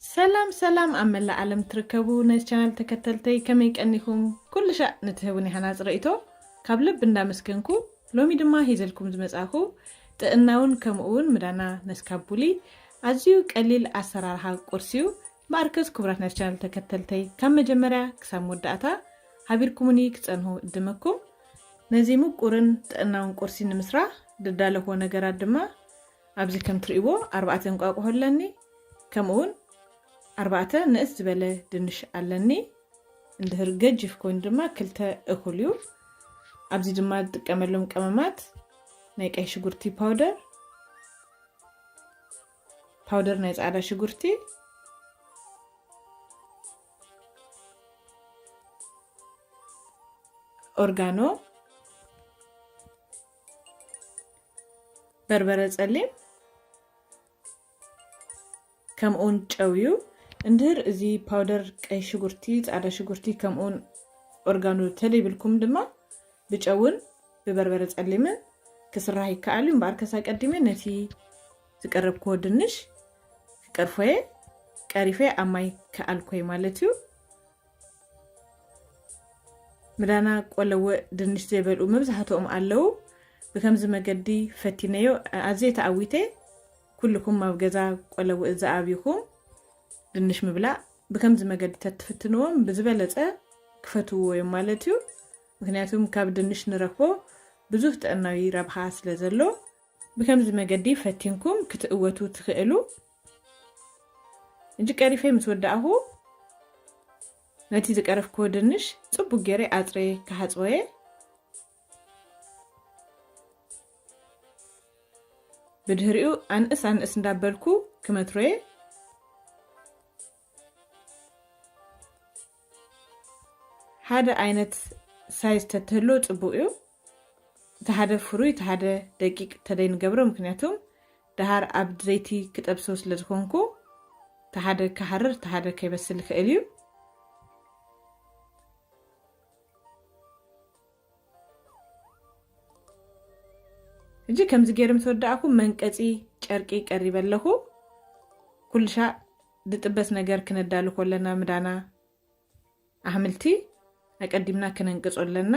ሰላም ሰላም፣ ኣብ መላእ ዓለም ትርከቡ ናይ ቻናል ተከተልተይ ከመይ ቀኒኹም? ኩሉ ሻዕ ንትህቡኒ ሃናፂ ርእይቶ ካብ ልብ እንዳመስገንኩ፣ ሎሚ ድማ ሂዘልኩም ዝመጻኹ ጥዕናውን ከምኡ እውን ምዳና ነስካቡሊ ኣዝዩ ቀሊል ኣሰራርሓ ቁርሲ እዩ። እምበኣርከስ ክቡራት ናይ ቻናል ተከተልተይ ካብ መጀመርያ ክሳብ መወዳእታ ሓቢርኩምኒ ክጸንሁ እድመኩም። ነዚ ምቁርን ጥዕናውን ቁርሲ ንምስራሕ ድዳለኹዎ ነገራት ድማ ኣብዚ ከም ትርእይዎ ኣርባዕተ እንቋቑሖ ኣለኒ። ከምኡ እውን ኣርባዕተ ንእስ ዝበለ ድንሽ ኣለኒ። እንድህር ገጅፍ ኮይኑ ድማ ክልተ እኹል እዩ። ኣብዚ ድማ ዝጥቀመሎም ቀመማት ናይ ቀይ ሽጉርቲ ፓውደር፣ ፓውደር ናይ ጻዕዳ ሽጉርቲ፣ ኦርጋኖ፣ በርበረ ጸሊም፣ ከምኡውን ጨው እዩ። እንድህር እዚ ፓውደር ቀይ ሽጉርቲ፣ ጻዕዳ ሽጉርቲ፣ ከምኡውን ኦርጋኖ ተደይብልኩም ድማ ብጨውን ብበርበረ ጸሊምን ክስራሕ ይከኣል እዩ። እምበኣርከስ ኣቀዲመ ነቲ ዝቀረብክዎ ድንሽ ክቀርፎየ፣ ቀሪፈ ኣብ ማይ ክኣልኮየ ማለት እዩ። ምዳና ቆለውእ ድንሽ ዘይበልኡ መብዛሕትኦም ኣለዉ። ብከምዚ መገዲ ፈቲነዮ፣ ኣዝየ ተኣዊተ። ኩልኩም ኣብ ገዛ ቆለውእ ዝኣብይኹም ድንሽ ምብላዕ ብከምዚ መገዲ ተትፍትንዎም ብዝበለጸ ክፈትውዎ እዮም ማለት እዩ። ምክንያቱም ካብ ድንሽ ንረክቦ ብዙህ ጥዕናዊ ረብሓ ስለ ዘሎ፣ ብከምዚ መገዲ ፈቲንኩም ክትእወቱ ትኽእሉ። እንጂ ቀሪፈ ምስ ወዳእኹ፣ ነቲ ዝቀረፍክዎ ድንሽ ጽቡቅ ገይረ ኣጽርየ ክሓጽቦየ። ብድህሪኡ ኣንእስ ኣንእስ እንዳበልኩ ክመትሮየ። ሓደ ዓይነት ሳይዝ ተትህልዎ ጽቡቅ እዩ። እቲ ሓደ ፍሩይ፣ እቲ ሓደ ደቂቅ ተደይ ንገብሮ፣ ምክንያቱም ደሃር ኣብ ዘይቲ ክጠብሶ ስለ ዝኾንኩ፣ እቲ ሓደ ክሃርር፣ እቲ ሓደ ከይበስል ይኽእል እዩ። ሕጂ ከምዚ ገይረ ምስ ወዳእኩ፣ መንቀጺ ጨርቂ ቀሪበ ኣለኹ። ኩሉ ሻዕ ዝጥበስ ነገር ክነዳሉ ከለና፣ ምዳና ኣሕምልቲ ኣቀዲምና ክነንቅጾ ኣለና።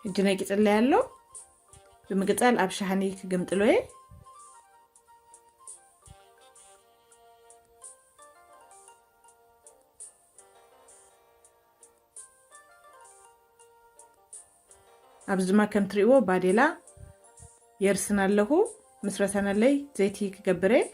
ሕጂ ነቂጽለይ ኣሎ። ብምቅጻል ኣብ ሻህኒ ክግምጥሎ እየ። ኣብዚ ድማ ከም ትርእይዎ ባዴላ የርስን ኣለኹ። ምስ ረሰነለይ ዘይቲ ክገብር እየ።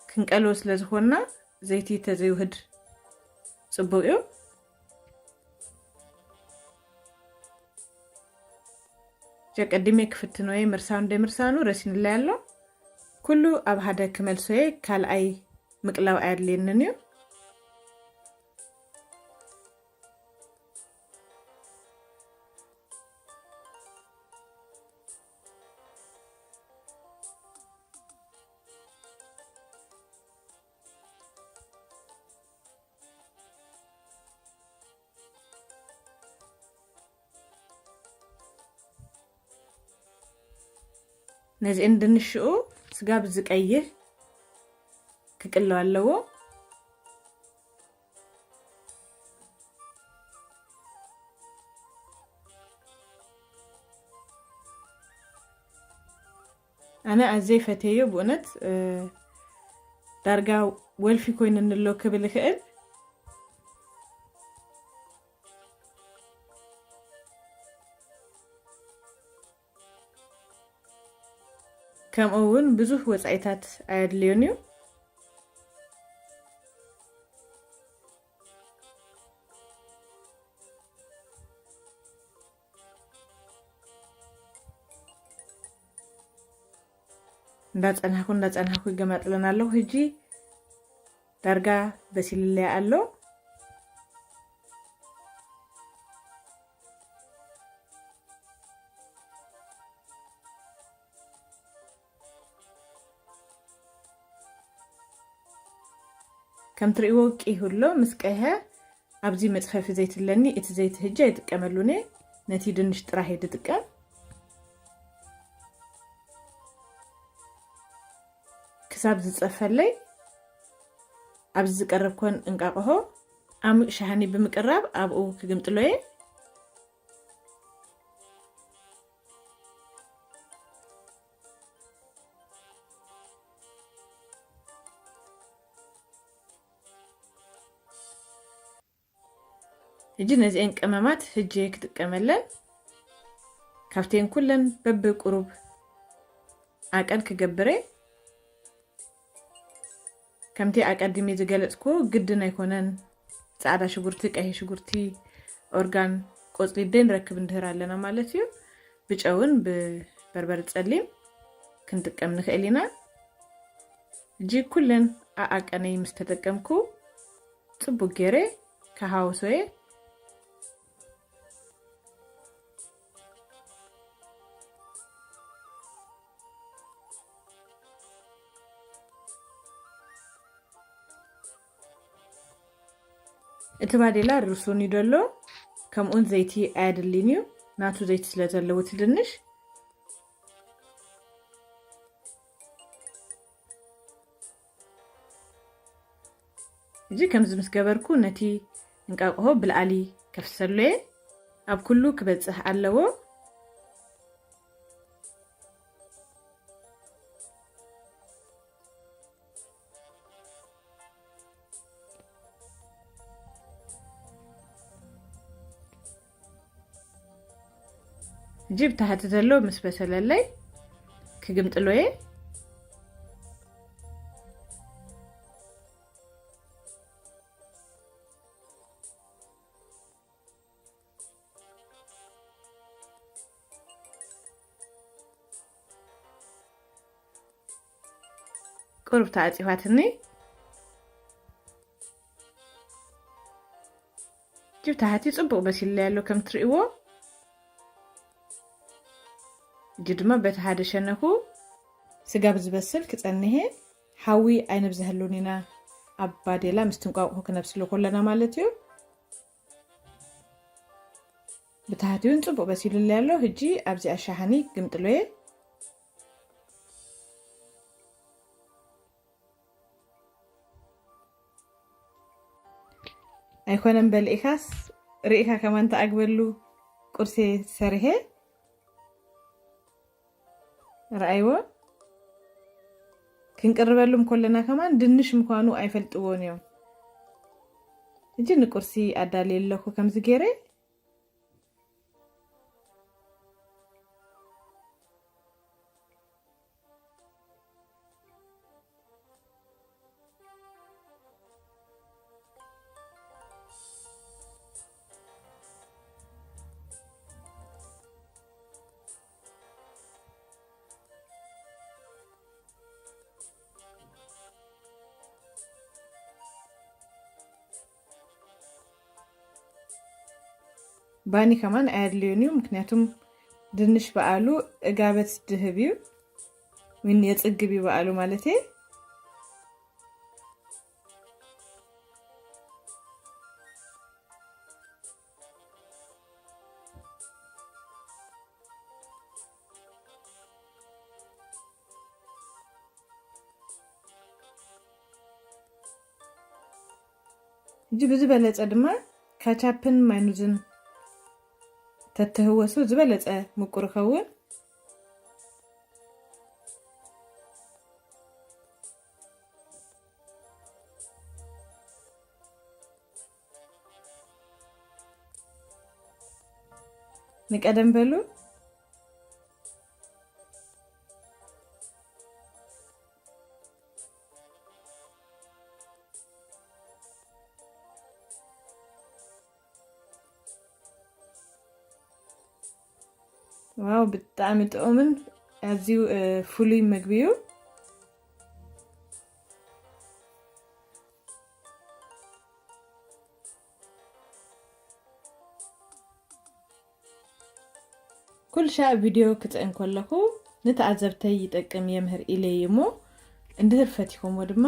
ክንቀልዎ ስለ ዝኾንና ዘይቲ ተዘይውህድ ጽቡቕ እዩ። ጀቀዲሜ ክፍትኖየ ምርሳኑ ደምርሳኑ ረሲንላይ ኣሎ። ኩሉ ኣብ ሓደ ክመልሶየ ካልኣይ ምቅላው ኣየድልየንን እዩ። ነዚአን ድንሽኡ ስጋብ ዝቀይህ ክቅለው ኣለዎ። ኣነ ኣዘይ ፈተዮ ብእውነት፣ እ፣ ዳርጋ ወልፊ ኮይኑኒ ኣሎ ክብል ይኽእል። ከምኡ እውን ብዙሕ ወጻኢታት ኣየድልዮን እዩ። እንዳጸናሕኩ እንዳጸናሕኩ ይገማጥለን ኣለኹ። ሕጂ ዳርጋ በሲልለይ ኣሎ። ከም ትርእይዎ ቂሁ ኣሎ። ምስ ቀይሐ ኣብዚ መጽፈፊ ዘይቲ ኣለኒ። እቲ ዘይቲ ሕጂ ኣይጥቀመሉን እየ። ነቲ ድንሽ ጥራሕ እየ ዝጥቀም። ክሳብ ዝጸፈለይ ኣብዚ ዝቀረብኮን እንቃቕሖ ዓሚቕ ሻሃኒ ብምቅራብ ኣብኡ ክግምጥሎ እየ። ሕጂ ነዚአን ቀመማት ሕጂ ክጥቀመለን። ካብተን ኩለን በብቁሩብ ዓቀን ክገብረ። ከምቲ ኣቀዲመ ዝገለጽኩ ግድን ኣይኮነን። ጻዕዳ ሽጉርቲ፣ ቀይሕ ሽጉርቲ፣ ኦርጋን፣ ቆጽሊ ደይ ንረክብ እንድህር ኣለና ማለት እዩ። ብጨውን ብበርበረ ጸሊም ክንጥቀም ንኽእል ኢና። ሕጂ ኩለን ኣኣቀነይ ምስ ተጠቀምኩ ጽቡቅ ገይረ ክሃውሶ እየ። እቲ ባዴላ ርሱን እዩ ዘሎ፣ ከምኡን ዘይቲ ኣየድልን እዩ፣ ናቱ ዘይቲ ስለ ዘለዎ እቲ ድንሽ። እዚ ከምዚ ምስ ገበርኩ ነቲ እንቃቕሆ ብላዕሊ ከፍሰሎ እየ። ኣብ ኩሉ ክበጽሕ ኣለዎ። ሕጂ ብታሕቲ ዘሎ ምስ በሰለለይ ክግምጥሎ እየ። ቁሩብ ተዓጺፋትኒ። ጅብ ታሕቲ ጽቡቕ በሲልለይ ኣሎ ከም ትርእይዎ። እጂ ድማ በቲ ሓደ ሸነኹ ስጋ ብዝበስል ክጸንሔ ሓዊ ኣይነብዝሐሉን ኢና። ኣብ ባዴላ ምስ ትንቋቑሑ ክነብስሎ ከለና ማለት እዩ። ብታሕቲ እውን ጽቡቕ በሲሉለይ ኣሎ። ሕጂ ኣብዚኣ ሻሓኒ ግምጥሎየ። ኣይኮነን በልኢኻስ ርኢኻ ከማን ተኣግበሉ ቁርሲ ሰሪሐ። ረኣይዎ። ክንቅርበሉም ከለና ከማን ድንሽ ምዃኑ ኣይፈልጥዎን እዮም። ሕጂ ንቁርሲ ኣዳልየ ኣለኹ ከምዚ ገይረ። ባኒ ከማን ኣየድልዮን እዩ፣ ምክንያቱም ድንሽ በዓሉ እጋበት ድህብ እዩ፣ ዊን የጽግብ እዩ በዓሉ ማለት እየ። ሕጂ ብዝበለጸ ድማ ካቻፕን ማይኑዝን ተትህወሱ ዝበለጸ ምቁር ይኸውን። ንቀደም በሉ። ዋው፣ ብጣዕሚ ጥዑምን ኣዝዩ፣ እ፣ ፍሉይ ምግቢ እዩ። ኩሉ ሻዕ ቪድዮ ክጽዕን ከለኹ ንተዓዘብተይ ይጠቅም የምህር ኢለ እዩ እሞ፣ እንድህር ፈቲኹምዎ ድማ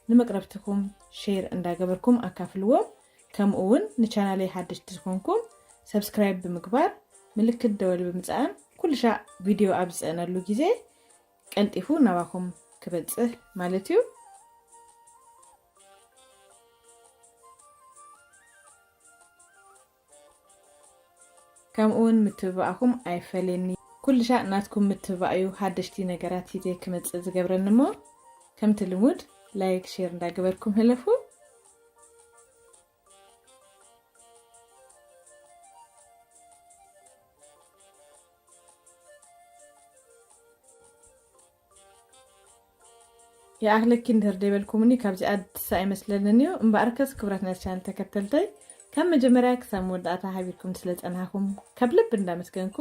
ንመቅረብትኹም ሼር እንዳገበርኩም ኣካፍልዎም። ከምኡ እውን ንቻናለይ ሓደሽቲ ዝኾንኩም ሰብስክራይብ ብምግባር ምልክት ደወል ብምጽዓን ኩሉ ሻዕ ቪድዮ ኣብ ዝጽዕነሉ ግዜ ቀልጢፉ ናባኹም ክበጽሕ ማለት እዩ። ከምኡ እውን ምትብባዕኹም ኣይፈለየኒ። ኩሉ ሻዕ ናትኩም ምትብባዕ እዩ ሓደሽቲ ነገራት ሂዜ ክመጽእ ዝገብረኒ እሞ፣ ከምቲ ልሙድ ላይክ፣ ሼር እንዳገበርኩም ህለፉ። ይኣኽለኪ እንድህር ደይበልኩምኒ፣ ካብዚኣ ድሳ ኣይመስለንን እዩ። እምበኣርከስ ክብራት ናይ ቻነል ተከተልተይ፣ ካብ መጀመርያ ክሳብ መወዳእታ ሓቢርኩም ስለ ጸናሕኩም ካብ ልቢ እንዳመስገንኩ፣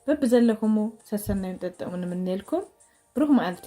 በብዘለኹሙ ሰሰናዩን ጠጠሙን ንምንየልኩም። ብሩኽ መዓልቲ።